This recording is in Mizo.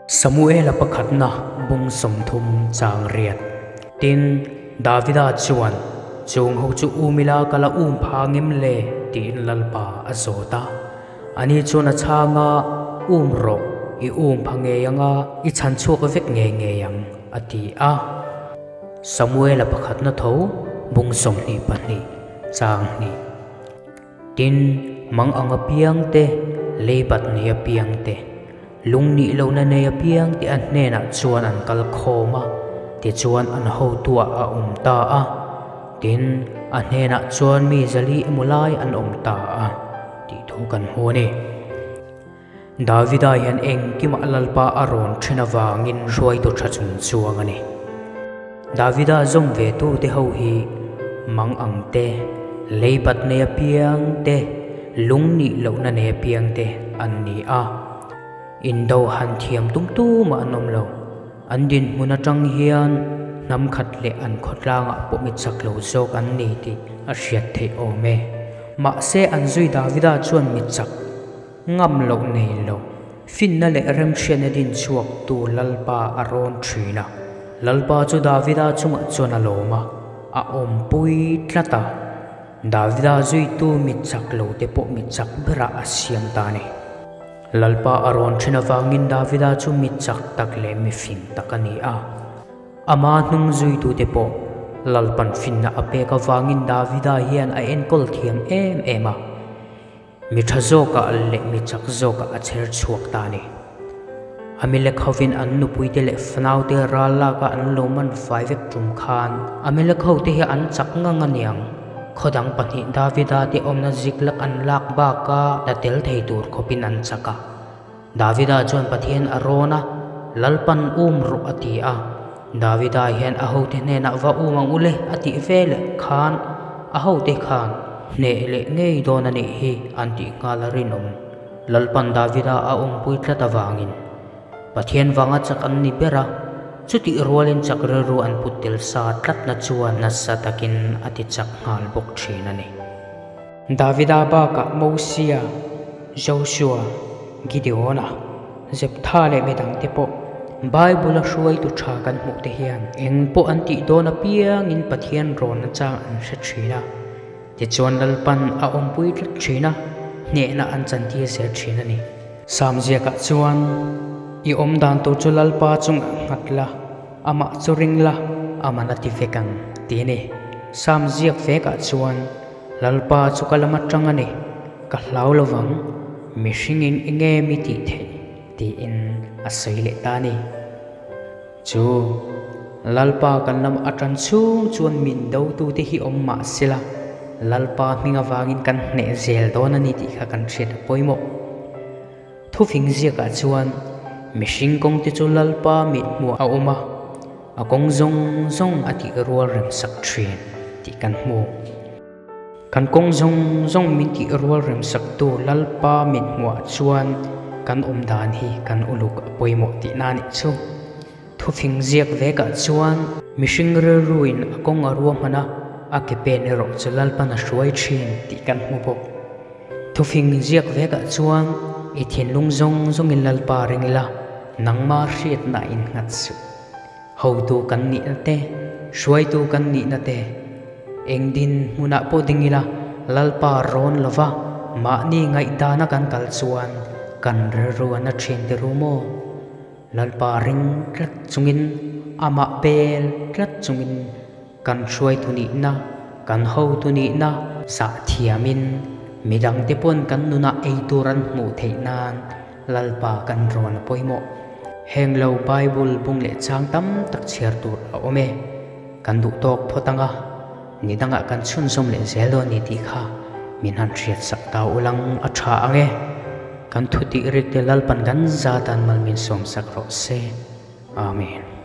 Samuela pakhatna bung 30 chang riat. Tin, Davida chuan, Chung ho chu um ila ka la um pha ngem le? tiin Lalpa a zawt a. Ani chuan a chhang a, Um rawh, i um pha ngei anga i chhan chhuak vek ngei ngei ang, a ti a. Samuela pakhatna tho bung 22 chang hnih. Tin, mang ang apiang te, leibat nei apiang te, lung nih lohna nei apiang te a hnenah chuan an kal khawm a, tichuan an hotuah a awm ta a. Tin, a hnenah chuan mi zali emaw lai an awm ta a, tih thu kan hmu a ni. Davida hian engkimah Lalpa a rawn then avangin hruaitu tha chung chuang a ni. Davida zawm ve tute ho hi mang ang te, leibat nei apiang te, lung nih lohna nei apiang te an ni a. Indo han thiam tum tumah an awm lo. An dinhmun atang hian hnam khat leh an khawtlangah pawh mi chak lo zawk an ni tih a hriat theih awm e. Mahse an zui Davida chuan mi chak ngam loh nei lo, finna leh remhriatna din chhuak tu Lalpa a rawn thin a. Lalpa chu Davida chungah chuan a lawm a, a awmpui tlat a. Davida zuitu mi chak lo te pawh mi chak berah a siam ta a ni. Lalpa a rawn then avangin Davida chu mi chak tak leh mi fing tak a ni a. Ama hnung zuitute pawh Lalpan finna a pek avangin Davida hian a enkawl thiam em em a. Mi tha zawkah leh mi chak zawkah a chher chhuak ta a ni. Amelek hovin an nupuite leh fanaute ral laka an lo man fai vek tum khan Amelek hote hi an chak ngang a niang. Khaw dang pahnih Davida te awmna ziklak an lak baka la tel thei tur khawpin an chak a. Davida chuan Pathian a rawn a, Lalpan um rawh a ti a. Davida hian a hote hnenah va um ang ule a tih ve leh khan a hote khan hneh leh ngei dawn a nih hi an tih nghal a rinawm. Lalpan Davida a awmpui tlat avangin Pathian vanga chak an ni ber a, chutih rualin chak rilru an put tel sa tlatna chuan nasa takin a ti chak nghal bawk thin a ni. Davida bakah Mosia, Joshua, Gideona, Jeptha leh midangte pawh Bible-a hruaitu tha kan hmuh te hian eng pawh an tih dawn apiangin Pathian rawnna chang an hre thin a. Tichuan Lalpan a awmpui tlat thin a, hnehna an chantir zel thin a ni. Sam ziakah chuan, I awm dan tur chu Lalpa chungah nghat la, amah chu ring la, aman a ti vek ang, ti a ni. Sam ziak vekah chuan, Lalpa chu ka lam atang a ni, ka hlau lovang, mihringin enge mi tih theih, tiin a sawi leh ta a ni. Chu Lalpa kan lam atan chhung chuan min dotute hi awm mah sela, Lalpa hming avangin kan hneh zel dawn a ni tih kha kan hriat a pawimawh. Thufing ziakah chuan mihring kawngte chu Lalpa mithmuh a awm a, a kawng zawng zawng a tih rual rem sak thin tih kan hmu. Kan kawng zawng zawng min tih rual rem saktu Lalpa mithmuah chuan kan awm dan hi kan uluk a pawimawh tihna a nih chu. Thufing ziak vekah chuan mihring rilruin a kawng a ruahman a, a ke pen erawh chu Lalpan a hruai thin tih kan hmu bawk. Thufing ziak vekah chuan i thinlung zawng zawngin Lalpa ring ila, nangmah hriatna innghat suh. Hotu kan nihna te, hruaitu kan nihna te, eng din hmunah pawh ding ila Lalpa rawn lova mahni ngaihdana kan kal chuan kan rilru a na thin ti ru maw? Lalpa ring tlat chungin, amah bel tlat chungin kan hruaitu nihna, kan hotu nihna sah thiamin midangte pawn kan nunah eitur an hmuh theih nan Lalpa kan rawn a pawimawh. Heng lo Bible bung leh chang tam tak chhiar tur a awm e. Kan duh tawk phawt ang a, ni dangah kan chhunzawm leh zel dawn ni tih kha min han hriat sak ta ulang a tha ang e. Kan thu tih rik te Lalpan kan zatan mal min sawm sak rawh se. Amen.